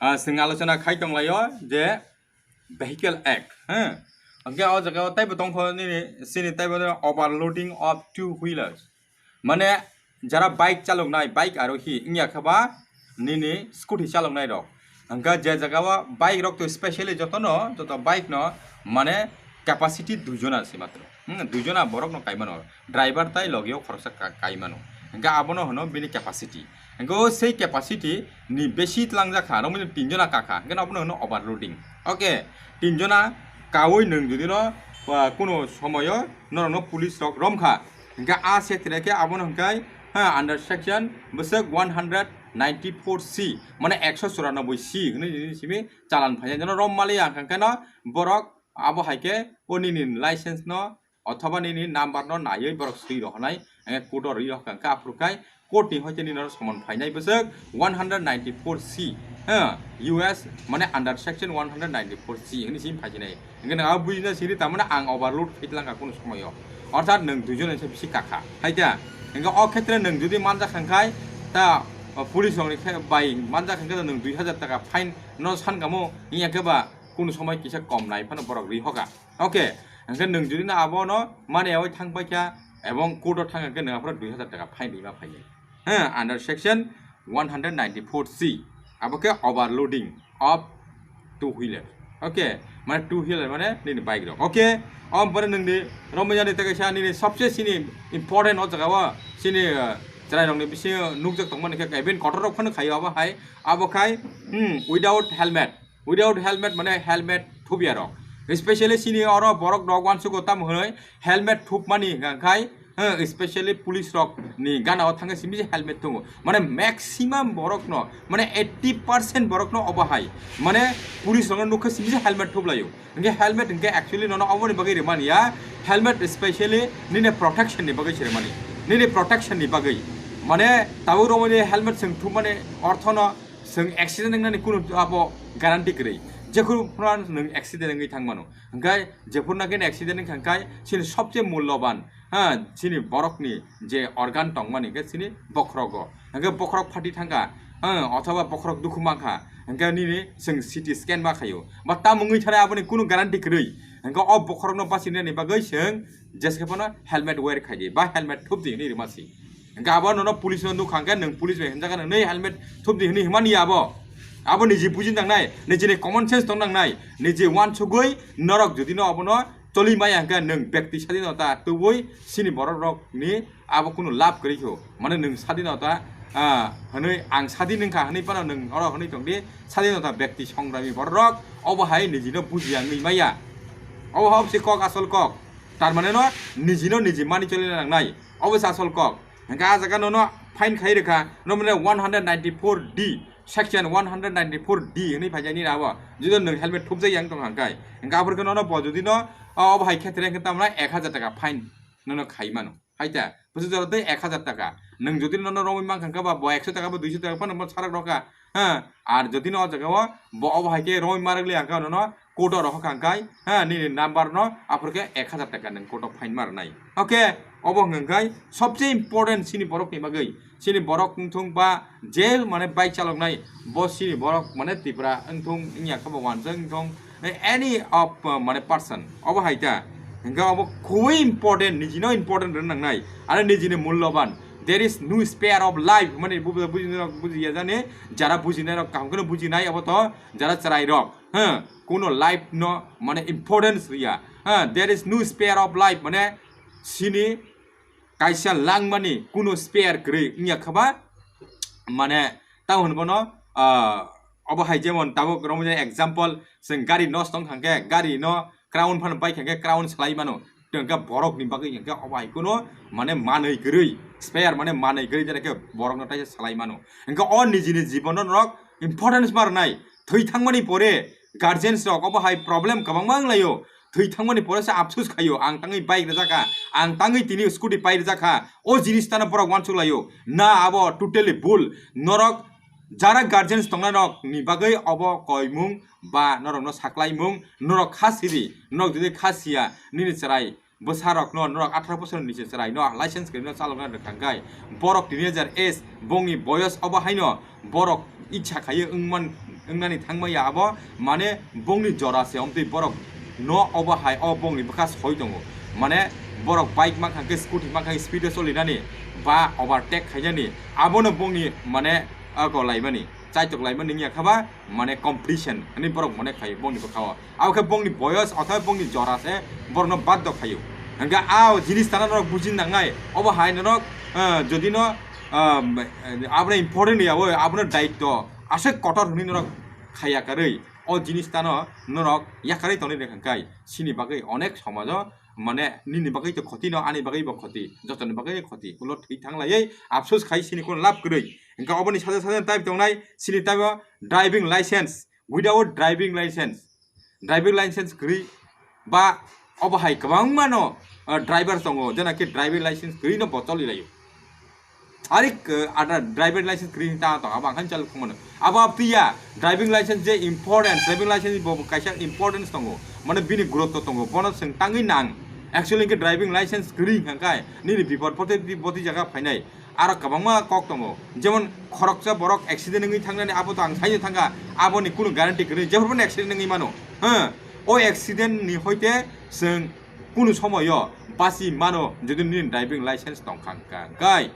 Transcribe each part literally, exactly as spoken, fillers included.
Ah, chwng alochona khai tonglaio je vehicle act, ha? Hwnkhe o jaga o taibo tongkho nini, chini taibo overloading of two wheelers. Mane jara bike chaloknai, bike aro hi wngya khe ba nini scooty chaloknai rok. Hwnkhe je jaga o bike rok to specially jotono, joto bike no mane capacity duijona se matro. Hmm, duijona borok no kaimano. Driver tai logeo khoroksa ka-, kaimano. Hwnkhe abono hwno bini capacity. Hwnkhe o sei capacity ni besi tlangjak kha, romwi tinjona kakha. Hwnkhe abono hwno overloading. Okay, tinjona kawi nwng jodi no, ah, kuno somoyo norokno police rok romkha. Hwnkhe a se tire khe abono hwnkhe, ha, under section bwswk one hundred ninety-four C, mane ekso churanobboi C hwnwi simi chalan phai. Jono rom mali ang khe no borok abo hai khe o nini license no othoba nini number no naiwi borok swi rohonai, eh, court o rwi rohkha hwnkhe aphuru khai court ni hoite nini oro somon phainai bwswk one hundred ninety-four C, eh, U S mane under section one hundred ninety-four C hwnwi simi phaijinai. Hwnkhe nwng abo bujina siri tamani ang overload khaitlang kha kunu somoyo. Orthat nwng duijon se bisi kakha. Haita, hwnkhe o khetre nwng jodi manjak kha khai ta, o, police rokni khe bai manjak kha khe nwng dui hajar taka fine no san kamo, hiya khe ba kunu somoi kisa kom nai phano borok rwi hoka. Okay, hwnkhe nwng jodi no abono mane yawi thang paikha ebong court o thang khe nwng aphuru dui hajar taka fine rima phainai. He, under section one hundred ninety-four C, abo khe overloading of two wheeler. Okay, mane two wheeler mane nini bike rok. Okay, o pore nwngni romjani tei kaisa nini sobse sini important o jaga o sini, eh, chwrai rokni bisingo nukjak tongmani khe even kotor rok phano khaio abo hai, abo khai, hmm, without helmet. Without helmet mane helmet thubya rok. Especially sini oro borok rok uansugo tamo hwnwi helmet thupmani hwnkha khai, eh, especially police rok ni gana o thangkhe simi je helmet thungo. Mane maximum borok no, mane eighty percent borok no obo hai. Mane police rok no nukha simi je helmet thuplaio. Hwnkhe helmet hwnkhe actually nono oboni bagwi rimani ya. Helmet specially nini protection ni bagwi se rimani. Nini protection ni bagwi. Mane tabuk romwi helmet swng thupmani orthono Chwng accident wngnani kunu abo guarantee kwrwi. Jephuru phano nwng accident wngwi thang mano. Hwnkhe jephuru nagini accident wngkha hwnkhe chini sobse mulloban, ha, chini borokni je organ tongmani hwnkhe chini bokhrogo. Hwnkhe bokhorok phati thangkha, ha, othoba bokhorok dukhu mankha, hwnkhe nini chwng C T scan ma khaio. Ba tamo wngwi thanai aboni kunu guarantee kwrwi. Hwnkhe o bokhorokno bachinani bagwi chwng jeske phano helmet wear khaidi ba helmet thupdi hwnwi rwma si. Hwnkhe abo nono police no nukha hwnkhe nwng police bai hwnjakha nwng nwi helmet thupdi hwnwi hwnmani abo. Abo niji buji nangnai, nijini common sense tong nangnai, niji uansugwi norok jodi no abono choli maya hwnkhe nwng bekti sadinota tubui sini borok rok ni abo kunu lab kwrwi kho. Mane nwng sadinota, ah, hwnwi ang sadin wngkha hwnwi phano nwng oro hwnwi tongdi sadinota bekti songrami borok rok obo hai niji no bujiya wngwi maya. Obo hobsi kok asol kok. Tar mane no niji no niji mani choli nangnai. Obo se asol kok. Hwnkhe ah jaga nono fine khai rwkha, nono one hundred ninety-four D, section one hundred ninety-four D hwnwi phaijani abo. Jodi nwng helmet thupjak yang tong hangkai. Hwnkhe aphuru khe nono bo jodi no, o, obo hai khetre hwnkhe tamna ek hajar taka fine nono khai mano. Haita, bwswk jora tei ek hajar taka. Nwng jodi nono romwi mankha hwnkhe ba bo ekso taka ba duiso taka phano bo sarak rokha. Ha, ar jodi no o jaga o bo obo hai khe romwi marak li hwnkhe nono court o rohor kha hwnkhe, ha, nini number no aphuru khe ek hajar taka nwng court o fine ma rwnai. Okay, obo hwnkha hwnkhe sobse important chini borok ni bagwi, chini borok wngthung ba je mane bike chaloknai bo chini borok mane Tripura wngthung wngya khe bo uansuk wngthung any of, uh, mane person obo hai ta hwnkhe obo khubui important, nijino important rwna nangnai aro nijini mulloban. There is no spare of life mane bu-, bu-, buji ya jani jara bujinai rok kaham kheno bujinai abo to jara chwrai rok, ha, kuno life no mane importance riya, ha, there is no spare of life mane sini kaisa langmani kuno spare kwrwi wngya khaba mane tamo hwnwi bono, ah, obo hai jemon tabuk romwi example chwng gari nosto wngkha hwnkhe gari no crown phano bai kha hwnkhe crown salai mano. Tei hwnkhe borok ni bagwi hwnkhe obo hai kuno mane manwi kwrwi, spare mane manwi kwrwi jera khe borok no taisa salai mano. Hwnkhe o niji ni jibon no norok importance ma rwnai. Thwi thangmani pore guardians rok obo hai problem kwbangma wnglaio. Thwi thangmani pore se apsus khaio, ang tangwi bike rwjak kha, ang tangwi tini scooty pai rwjak kha. O jinis tano borok uansuk laio. Na, abo totally bul. Norok jara guardians tongnai rok ni bagwi obo koimung ba norokno saklaimung, norok kha sidi, norok jodi kha siya, nini chwrai bwsarokno norok atharo bosor ni niche chwraino license kwrwino chalokna rwkha hwnkhe, borok tini hajar age bongni boyos obo haino borok icha khaiwi wngman wngnani thangmaya abo, mane bongni jora se, omtwi borok no obo hai o bongni bwkha soi tongo. Mane borok bike mankha khe, scooty mankha khe, speed o cholinani ba overtake khainani, abono bongni mane ago laimani, chaitok laimani wngya kha ba, mane competition hinwi borok mane khaio bongni bwkhao. Abo khe bongni boyos othoba bongni jora se borokno baddo khaio. Hingkhe a jinis tano norok bujina nangnai, obo hai norok, ah, jodi no, ah, abono important ya, oi, abono daitto aswk kotor hinwi norok khaiya karwi, o jinis tano norok yakarwi tonwi rwkha khe chini bagwi onek somajo, mane nini bagwi to khoti no, ani bagwi bo khoti, jotoni bagwi khoti, ulo thwi thang laiwi afsus khai chini kono lab kwrwi. Hingkhe oboni saja saja type tongnai chini type o driving license, without driving license, driving license kwrwi ba obo hai kwbangma no, ah, driver tongo, jena khe driving license kwrwi no bo choli laio. Arik, ah, ada driving license kwrwi ta to abo ang khan chal khumano. Abo abtiya driving license je important, driving license bo kaisa importance tongo. Mane bini gurutto tongo. Bono swng tangwi nang. Actually ke driving license kwrwi hwnkha kai nini bipor pote boti jaga phainai. Aro kwbangma kok tongo, jemon khoroksa borok accident wngwi thangnani, abo to ang saino thangkha, aboni kunu guarantee kwrwi, jephuru accident wngwi mano, ha, o accident ni hoite chwng kunu somoyo basi mano, jodi nini driving license tongkha hwnkha kai.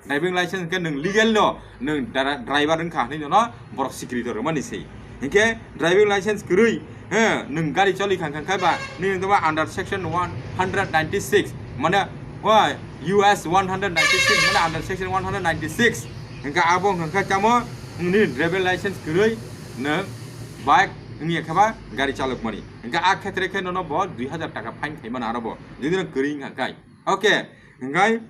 Driving license hwnkhe nwng legal no, nwng dra-, driver wngkha hinwi nono borok sikrito rwmani se. Hinkhe driving license kwrwi, he, nwng gari choli kha, kha, kha ba, nini wngtoma under section one hundred ninety-six, mane, o, U S one hundred ninety-six, mane under section one hundred ninety-six. Hinkhe abo wngkha khe tamo, nini driving license kwrwi nwng bike wngya khe ba gari chalokmani. Hinkhe a khetre khe nono bo dui hazar taka fine khaimano aro bo, jodi no kwrwi wngkha khe. Okay, hinkhe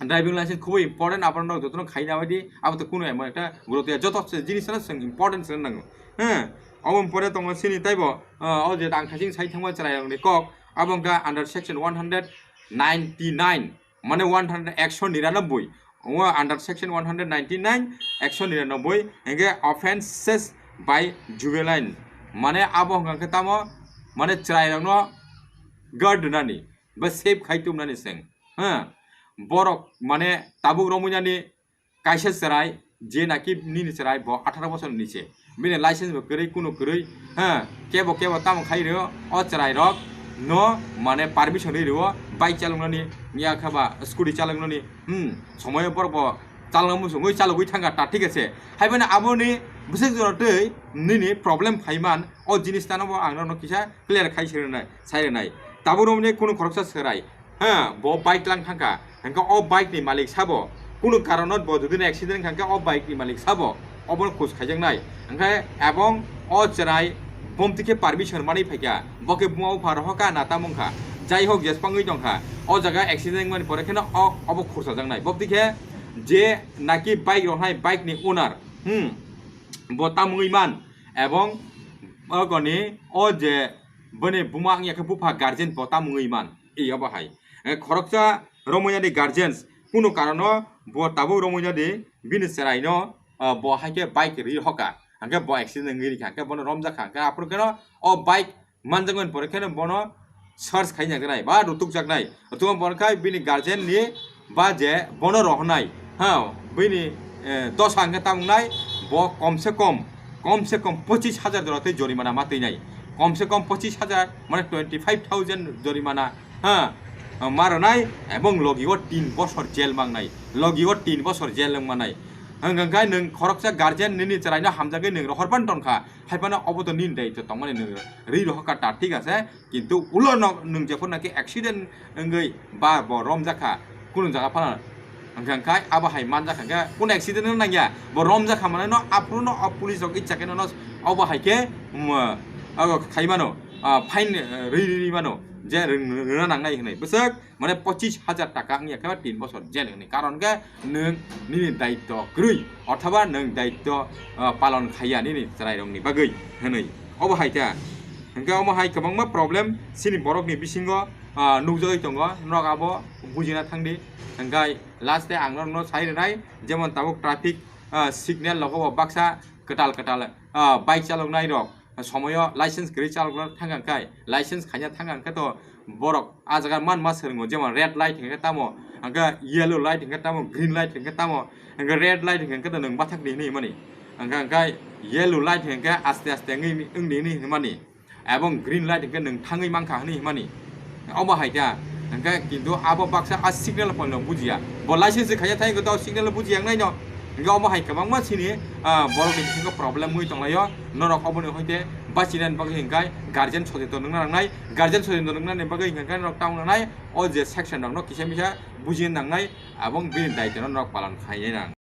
driving license khubui important, abono jotono khaina baidi, abo to kunu emon ekta gurutto ya, joto se jinis no chwng important se nango. He, obo pore tongo chini taibo, ah, o je ang thasing sai thangma chwrairokni kok, abo wngkha under section one hundred ninety-nine, mane one hundred, ekso niranoboi, o under section one hundred ninety-nine, ekso niranoboi, hinkhe offenses by juvenile, mane abo wngkha khe tamo, mane chwrairokno guard rwnani, ba safe khai tubnani chwng. Ha, borok mane tabuk romwi nani kaisa chwrai, je naki nini chwrai bo atharo bosor ni niche, bini license bo kwrwi, kunu kwrwi, ha, kebo kebo tamo khai rwo, o chwrai rok no mane permission rwi rwo bike chaloknani, ya khe ba scooty chaloknani, hmm, somoyo borok bo chalokna muchungwi chalogwi thangkha ta, thik ase. Haiphano aboni bwswk jora twi nini problem phaiman, o jinis tano bo ang norokno kisa clear khai sai rwnai, sai rwnai. Tabuk romwi kunu khoroksa chwrai, ha, bo bike lang thangkha, hwnkhe o bike ni malik sabo, kunu karono bo jodi no accident wngkha, hwnkhe o bike ni malik sabo obono khus khaijaknai. Hwnkhe ebong o chwrai bomti khe permission manwi phaikha, bo khe buma bupha rohorkha na tamo wngkha, jai hok jeswk wngwi tongkha, o jaga accident wngmani pore kheno o, obo khursajaknai. Bopti khe je naki bike rohnai, bike ni owner, hmm, bo tamo wngwi man, ebong ogoni o je bini buma wngya khe bupha guardian bo tamo wngwi man. Ei obo hai. Eh, khoroksa romwi nani guardians, kunu karono bo tabuk romwi nani bini chwraino, ah, bo hai khe bike ri hoka. Hwnkhe bo accident wngwi rikha. Hwnkhe bono romjakha. Hwnkhe aphuru kheno o bike manjakmani pore kheno bono search khai nai ba rutukjaknai. Rutukma pore khe bini guardian ni ba je bono rohornai. Ha, bini, eh, dosa hwnkhe tamo wngnai, bo kom se kom, kom se kom pochis hajar jora tei jorimana ma twinai. Kom se kom pochis hajar, mane twenty five thousand jorimana, ha, ma rwnai, ebong logi o tin bosor jail mangnai, logi o tin bosor jail wng manai. Hwnkha khe nwng khoroksa guardian nini chwraino hamjagwi nwng rohorpan tongkha, haiphano obo to nini daityo tongmani nwng ri rohorkha ta, thik ase, kintu ulo no nwng jephuru naki accident wngwi ba bo romjakha, kunu jaga phano hwnkha khe abo hai manjakha khe kunu accident wng nangya, bo romjakha mane no aphuru no o police rok ichakhe no obo hai khe, um, abo khaimano, ah, fine, eh, ri, ri, ri mano, je rwng-, rwna nangnai hwnwi bwswk. Mane pochis hajar taka wngya khe ba tin bosor jail hwnwi, karon khe nwng nini daityo kwrwi othoba nwng daityo, ah, palon khaiya nini chwrairokni bagwi hwnwi. Obo hai khe, hwnkhe omo hai kwbangma problem chini borokni bisingo, ah, nukjagwi tongo, norok abo bujina thangdi. Hwnkhe last e ang norokno sai rwnai, jemon tabuk traffic, ah, signal rogo bo baksa kwtal kwtal, ah, bike chaloknai rok somoyo license kwrwi chalokna thangkha khe, license khaina thangkha khe to borok ah jaga man ma swrwngo, jemon red light hinkhe tamo, hwnkhe yellow light hinkhe tamo, green light hinkhe tamo, hwnkhe red light hinkhe to nwng bathakni hinwi mani. Hingkha hingkhe yellow light hingkhe aste aste wngwi wngdi hinwi hinmani, ebong green light hingkhe nwng thangwi mankha hinwi hinmani. Omo hai kha, hingkhe kintu abo baksa a signal phano bujiya, bo license khaina thangwi to signal bujiya wngnai no. Hingkhe omo hai kwbangma chini, ah, borokni bisingo problem wngwi tonglaio. Norok oboni hoite bachinani bagwi hingkhe guardian socheton wngna nangnai, guardian socheton wngnani bagwi hingkhe norok tamo nangnai, o je section rokno kisa misa bujina nangnai, ebong bini daitwno norok palan khaina nang.